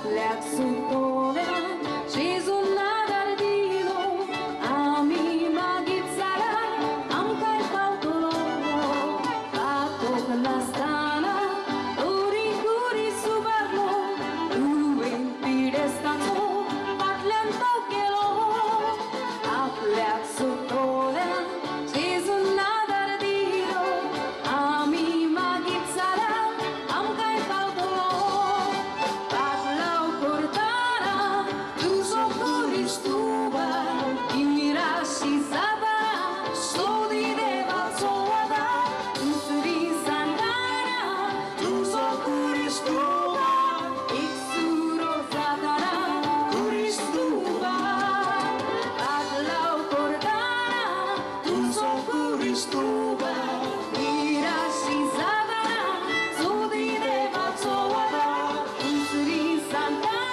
आपल्याक सुतोल्यान जेजून आदार दिलो आमी मागीत जाल्यार आमकांय पावतलो पातोक नासतना तरी खुरीस उबारलो तुवें पिडेस्ताचो फाटल्यान तो केलो आपल्याक सुतोल्यान जेजून आदार दिलो आमी मागीत जाल्यार आमकांय पावतलो पाटलाव करतना तुजो खुरीस उबार निराशी जातना सोदी देवाचो आदार दुसरी सांगतना तुजो खुरीस उबार एकसुरो जातना खुरीस उबार पाटलाव करतना तुजो खुरीस उबार निराशी जातना सोदी देवाचो आदार दुसरी सांगतना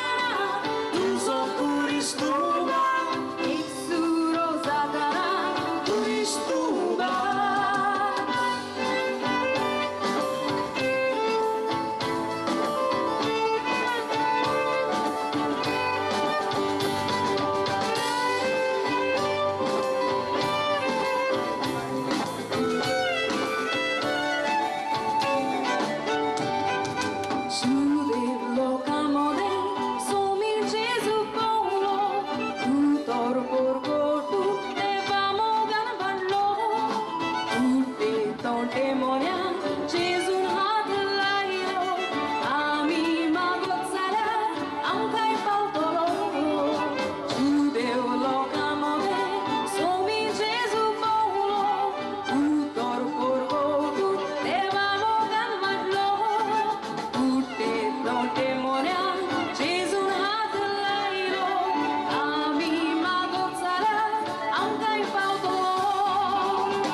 तुजो खुरीस उबार एकसुरो जातना खुरीस उबार. जुदेव लोकां मदें सोमी जेजू पावलो उतर परगटू देवा मोगान बांदलो उडटे तोंटे मोन्यान जेजून हात लायलो आमी मागत जाल्यार आमकांय पावतलो जुदेव लोकां मदें सोमी जेजू पावलो उतर परगटू देवा मोगान बांदलो उडटे तोंटे मोन्यान जेजून हात लायलो आमी मागत जाल्यार आमकांय पावतलो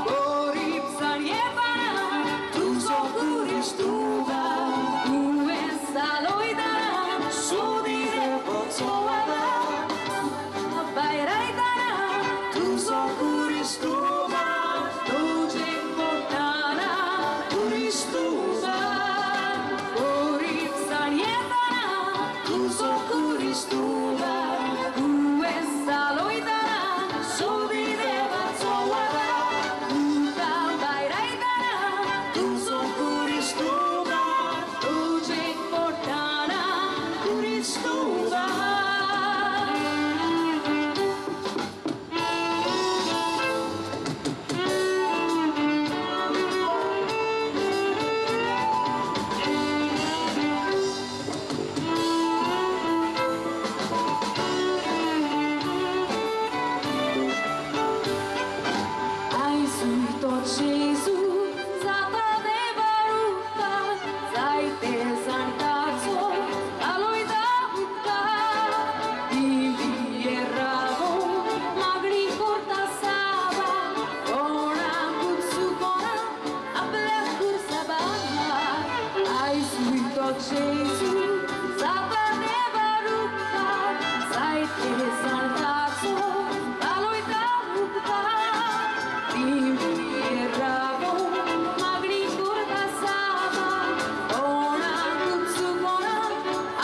गरीबसाण येतना तुजो खुरीस उबार तुवें सालयतना सोदी देवाचो आदार भायरायतना तुजो खुरीस उबार तुजें पोटाना खुरीस उबार गरीबसाण येतना तुजो खुरीस उबार तुवें सालयतना सोदी देवाचो आदार तुका भायरायतना तुजो खुरीस उबार तुजें पोटाना खुरीस उबार. आयजूय तो जेजू जाता देवा रुपान जायते जाणटाचो घालयता उपकार दिव्ये रावोन मागणी करता साबार कोणाकूच चुकोना आपल्या खुर्साबार आयजूय तो जेजू जाता देवा रुपान जायते जाणटाचो घालयता उपकार दिव्ये रावोन मागणी करता साबार कोणाकूच चुकोना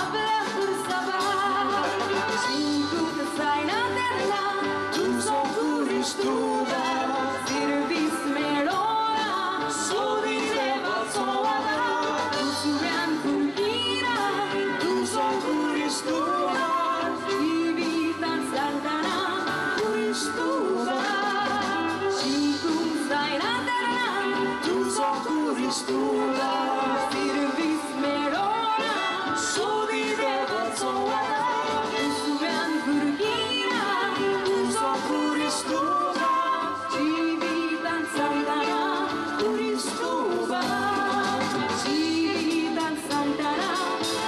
आपल्या खुर्साबार जिंकूंक जायना तेन्ना तुजो खुरीस उबार सिर्वीस मेळोना सोदी देवाचो आदार दुसऱ्यान फुलकिरा तुजो खुरीस उबार जिवितान सांगतना खुरीस उबार जिंकूंक जायना तेन्ना तुजो खुरीस उबार सिर्वीस मेळोना सोदी देवाचो आदार दुसऱ्यान फुलकिरा तुजो खुरीस उबार जिवितान सांगतना खुरीस उबार जिवितान सांगतना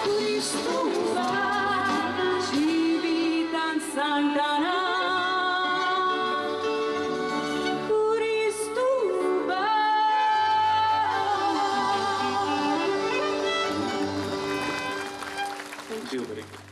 खुरीस उबार जिवितान सांगतना खुरीस उबार. देव बरें करूं.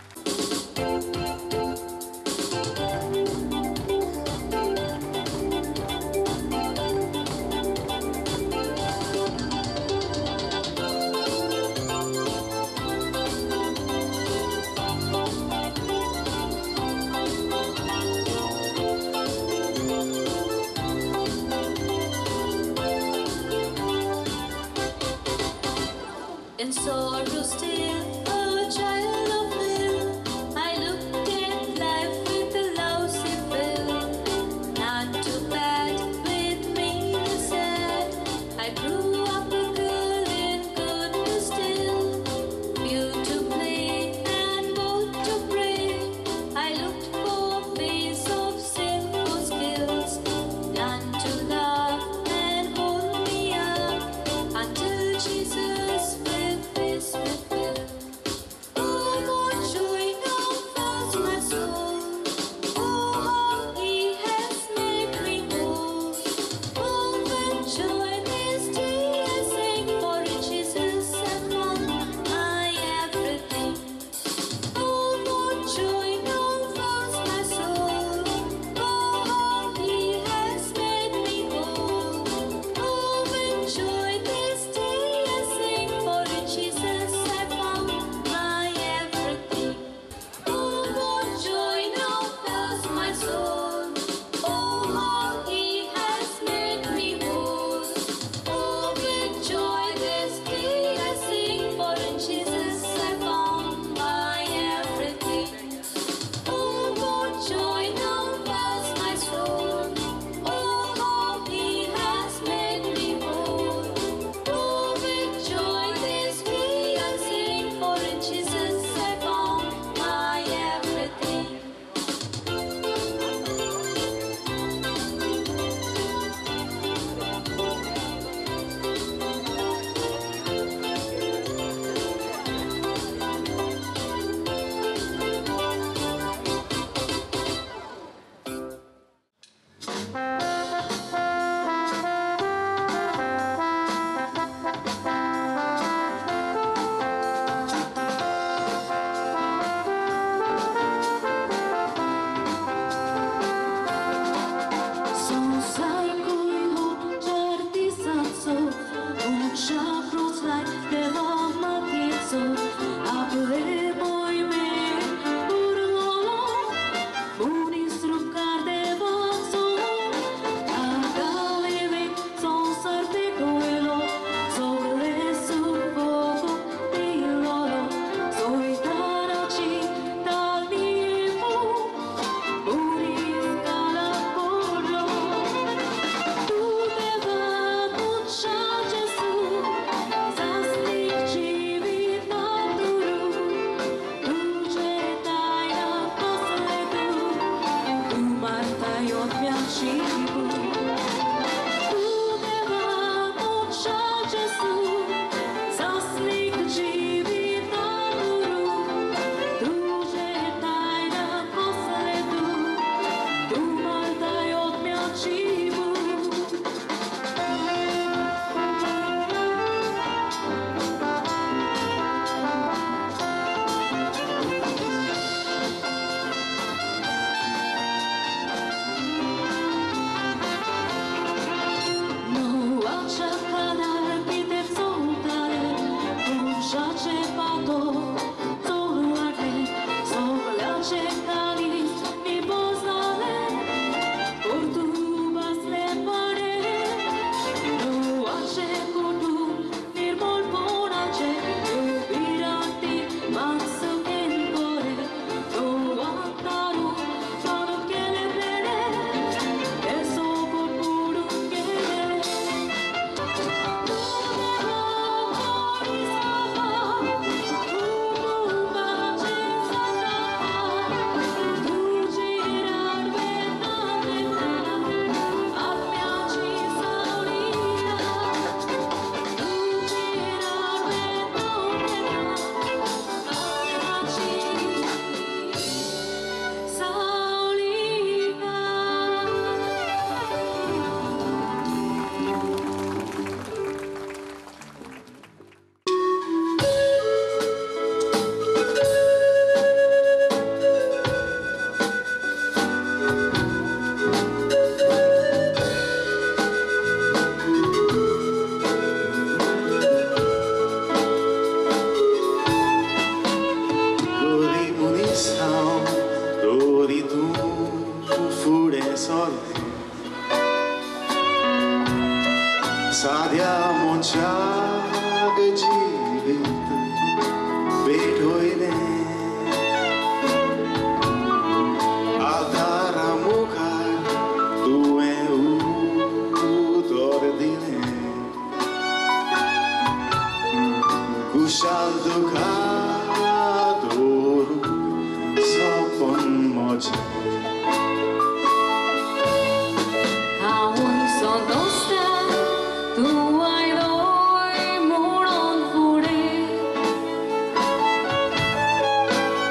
Still a child of will, I looked at life with a lousy fill. Not too bad with me to sad. I grew up a girl in goodness still. Few to play and both to pray. I looked for ways of simple skills, none to love and hold me up until Jesus will face me fill. Oh, what joy now fills my soul. Oh, how he has made me whole. Oh, with joy this day I sing, for in Jesus I found my everything. Oh, what joy now fills my soul. Oh, how he has made me whole. Oh, with joy this day I sing, for in Jesus I found my everything. Oh, what joy now fills my soul. Oh, how he has made me whole. Oh, with joy this day I sing, for in Jesus I found my everything. Oh, what joy now fills my soul. Oh, how he has made me whole. Oh, with joy this day I sing, for in Jesus I found my everything.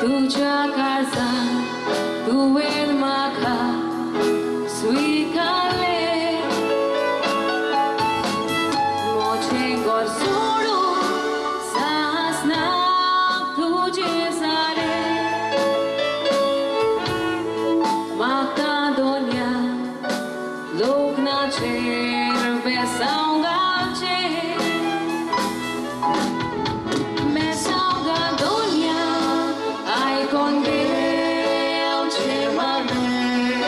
तुज्या काळजान तुवें म्हाका स्विकारलें. म्हजें घर सोडून सासणाक तुजें जालें. म्हाका दोनया लग्नाचेर बेसांव घालचें. बेसांव घाल दोनया आयकोन घेवचें मागणें.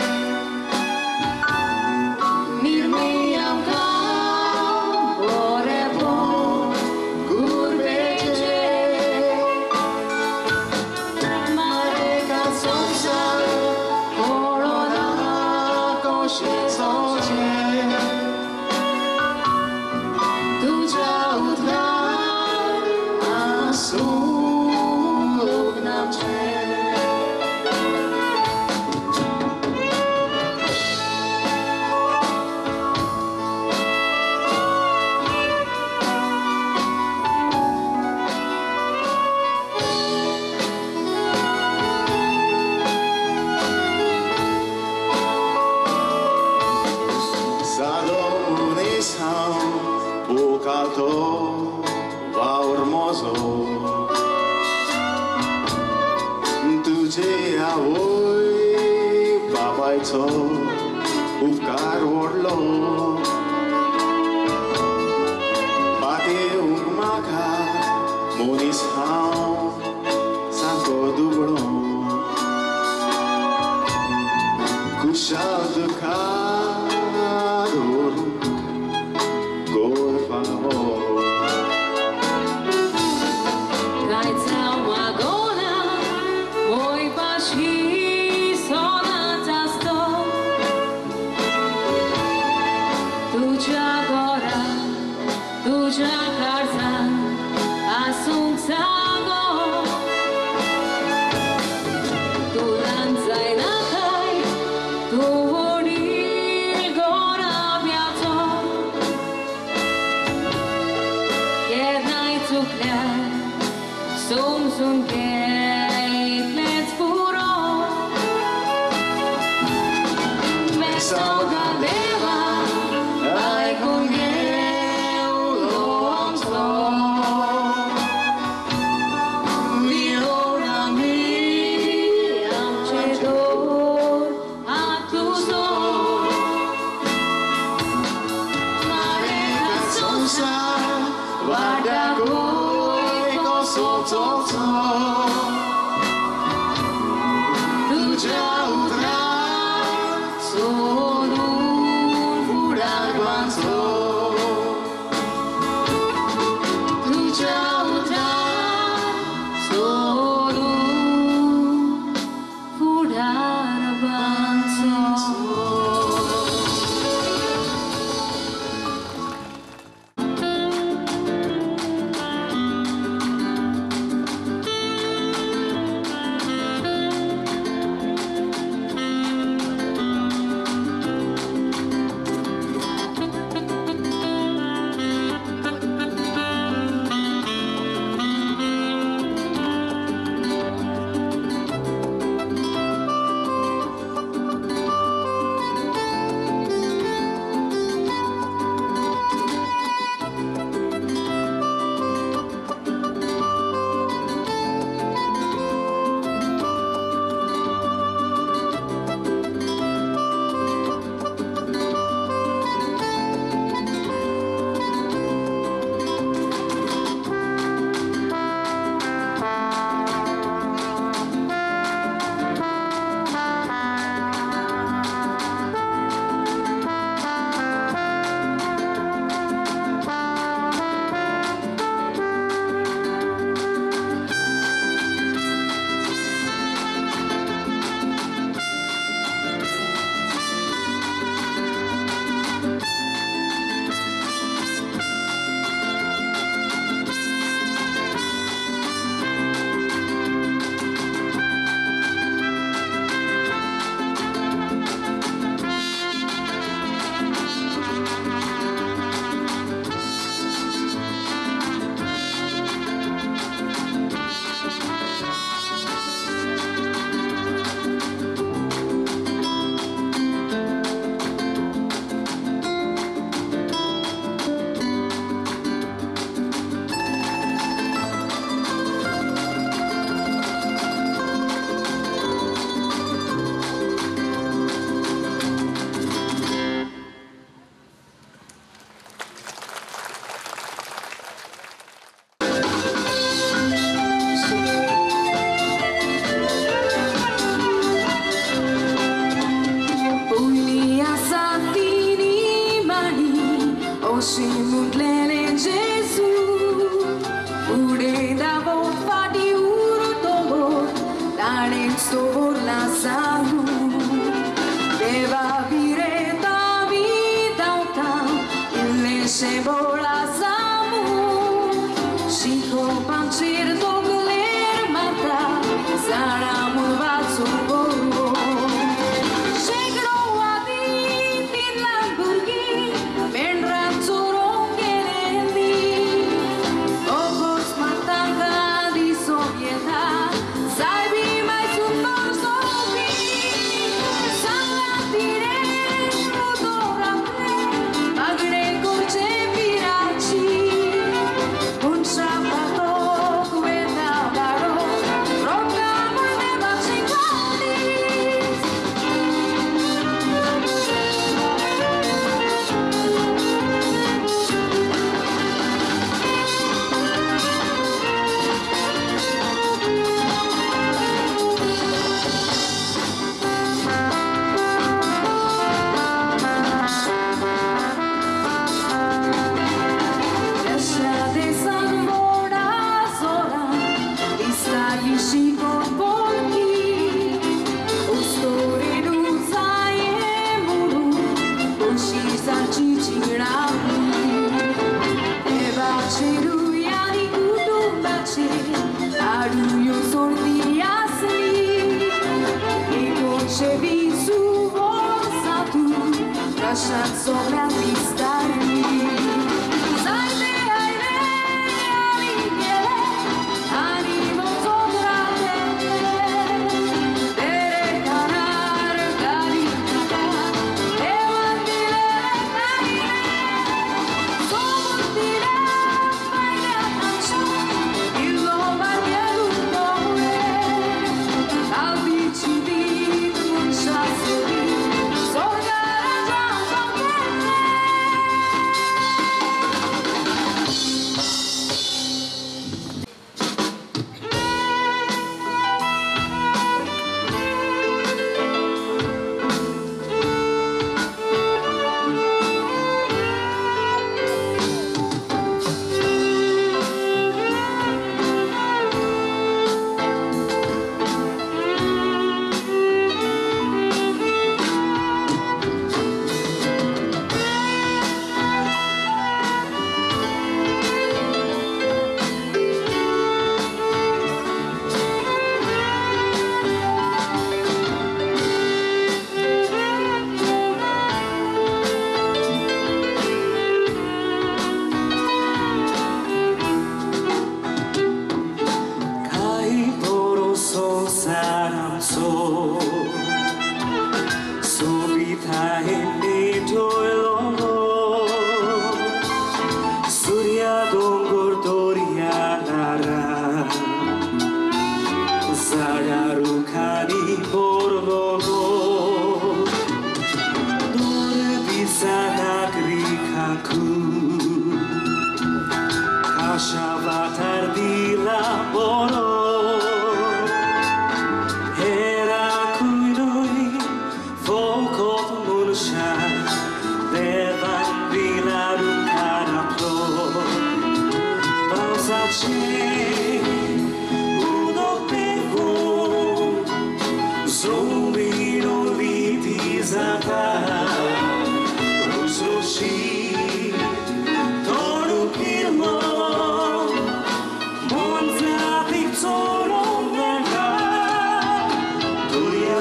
निर्मी आमकां बरेंपण गुरबेचें. मारेका संवसार कळना कशें चलचें. तुज्या उतरान आसूं लग्न आमचें. सादो मनीस हांव उखातो वावर म्हजो. तुजे आवय बापायचो उपकार व्हडलो. पातेवंक म्हाका मनीस हांव सामको दुबळो. कुशाल तुका दवरूंक गोर फावो. कांयच हांव मागोना मोय पाशी सदांच आसतो. तुज्या घरा तुज्या काळजान आसूंक जागो. तूं ल्हान जायना काय तूं व्हडील घराब्याचो. केन्नाय चुकल्यार समजून घे इतलेंच पुरो. बेसांव घाल देवा आयकून घे उलो आमचो. विरोध आमी आमचे दवर हात तुजो. मारेका संवसार वाड्याकूय कसो चलचो. तुज्या उतरान सोदून फुडार बांदचो. तुज्या उतरान सोदून फुडार बांदचो.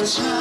Shine.